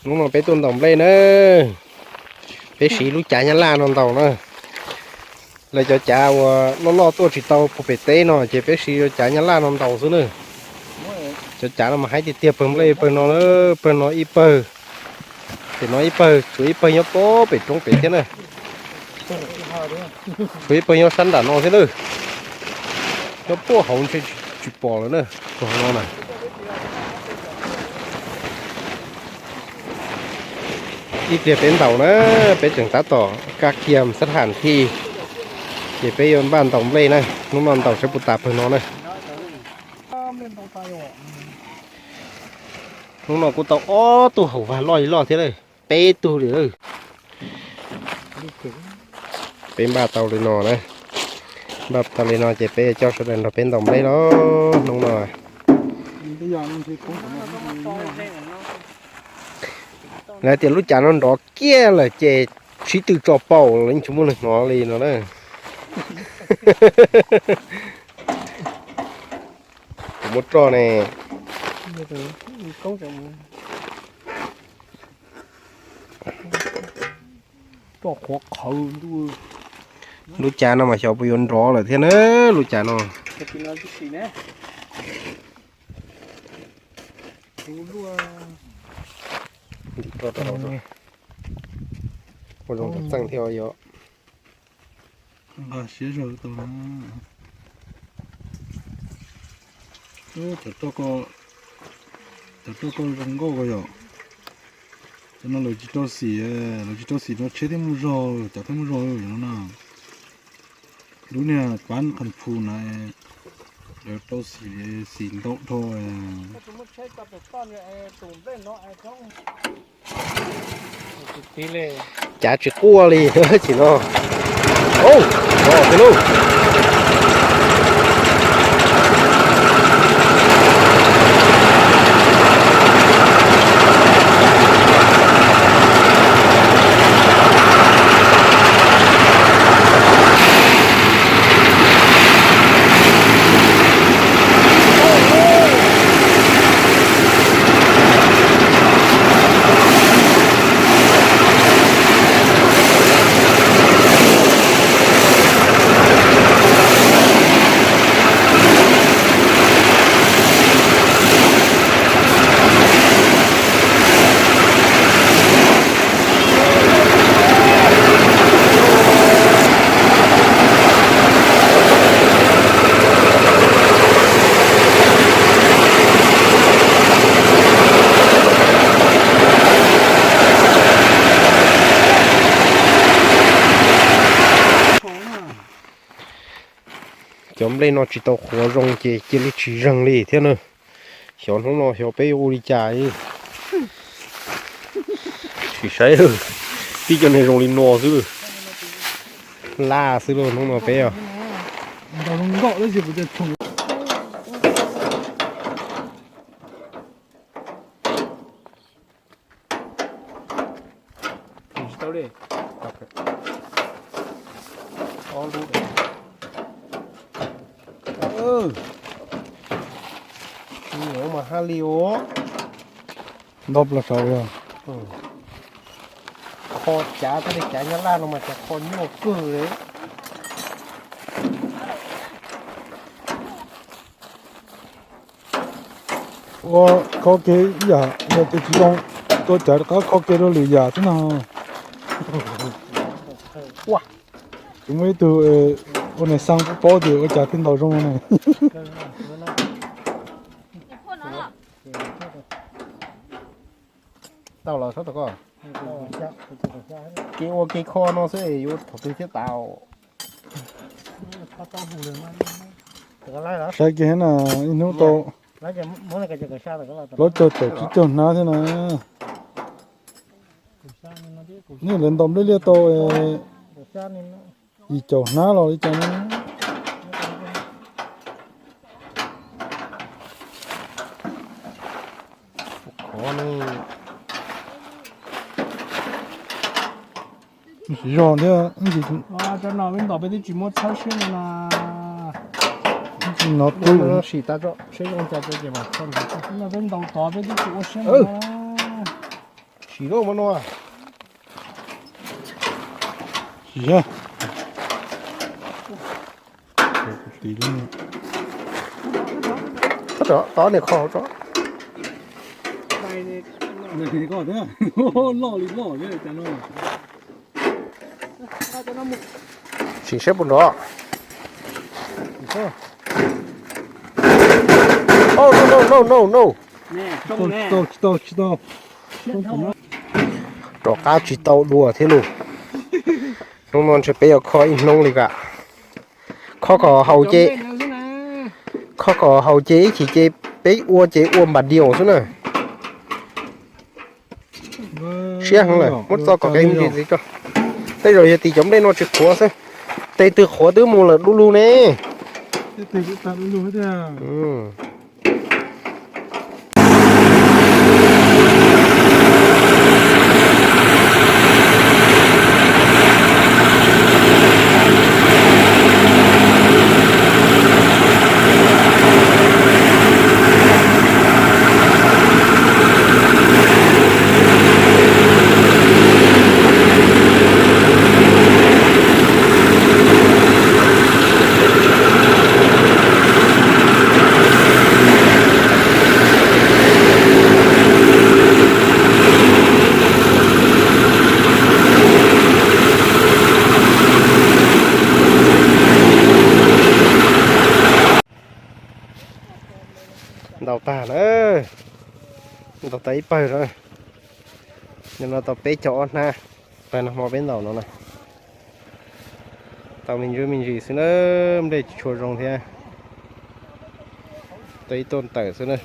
Hnub no peb tuaj ntaus nplej na, peb siv lub cav nyab laj no ntaus na. Lawv cov cav uas loj loj tuaj tsis tau puag pem teb no ces peb siv cov cav nyab laj no ntaus xwb na. Cov cav no mas haib tiag tiag, pawg nplej pawg no, pawg no ib pawg, pem no ib pawg, tshuav ib pawg nyob puag pem roob pem thiab na. Tshuav ib pawg nyob sab nram no thiab na. Nyob puag hauv ntshe tsis pom lawm na, pawg no na. Ib pliag peb ntaus na, peb tseem tab tom kaj kiag xab ham thiab, ces peb yuav npaj ntaus nplej na. Hnub no ntaus saib puas tas pawg no na. Hnub no kuj tau ob tug hauv vag loj li loj thiab lawm, peb tug li lawm. Peb npaj tau li no na, npaj tau li no ces peb coj sawv daws nrog peb ntaus nplej los hnub no. Lawv tias lub cav no nrov kiag lawm ces sib tw tso paum los yeej tsis muaj neeg hnov li no na. Kuv muab roj ne. Lub cav no mas xyov puas yuav nrov lawm thiab na, lub cav no. Ua zoo txeej thiab yog. Nqa siab zog tau na. Cov roj ko zoo nkauj ko yom. Cov no lawv tsis rau xim, lawv tsis rau xim no tsheb thiaj muaj zog, cav thiaj muaj zog no na. Lub niag pab qhas phu na, lawv rau xim, xim ntau dhau. Cav tsis quaj li tsis no. Ub, o, peb lub. Cov nplej no tsis tau qhuav zoo ces cia li tsis zeeg li thiab na. Xyov hnub no xyov peb yuav ua li cas li. Sim saib, tib cov niag zoo li no xwb. Laj xwb lauj hnub no peb os. Mas ha li ua ntau plaws saud yog. Kho cav thiab li, cav nyab laj no mas cas kho nyuaj kawg li. Ua kho kiag ib yam, yog tias tsis zoo, tua cav rov qab kho kiag rau lwm yam thiab no. Kuv muaj ib tug ua niag xaa paub tias ua cas thiaj ntaus zoo ne. Tau los sab tau koj. Kev ua kev kho no xwb yuav thaum twg thiaj tas. Saib kiag na, ib hnub tau plaub caug tawm tsib caug hnab thiab na. Nej lawv ntaus nplej liaj tau yim caum hnab los li cas na. Siv zog thiab. Cov no peb ntaus tod peb twb tsis ua siab no. Tsis loj mas no. Tsis yog. Tod niag kho hauv tso. Loj li loj. Sim saib puas nrov. Oh, no, no, no, no, no. Tsis tau, tsis tau, tsis tau. Rov qab tsis tau dua thiab lauj. Hnub no ntshe peb yuav kho ib hnub li kam. Kho kom haus ces, kho kom haus ces ib chim ces peb ua ces ua npas diaus xwb na. Siab heev lawm, muab txo kom kev ntsis tso. Tej zaum yog tim cov nplej no tsis qhuav xwb. Tej twg qhuav twb mus lawm du lug ne. Ntaus tag na, ntaus tag ib pawg na. Nim no tau peb caug ob hnab, pawg no hmo peb ntaus no na. Tau me ntsis me ntsis xwb na, nplej tsis tshua zoo thiab. Tau ib tuj tawm xwb na.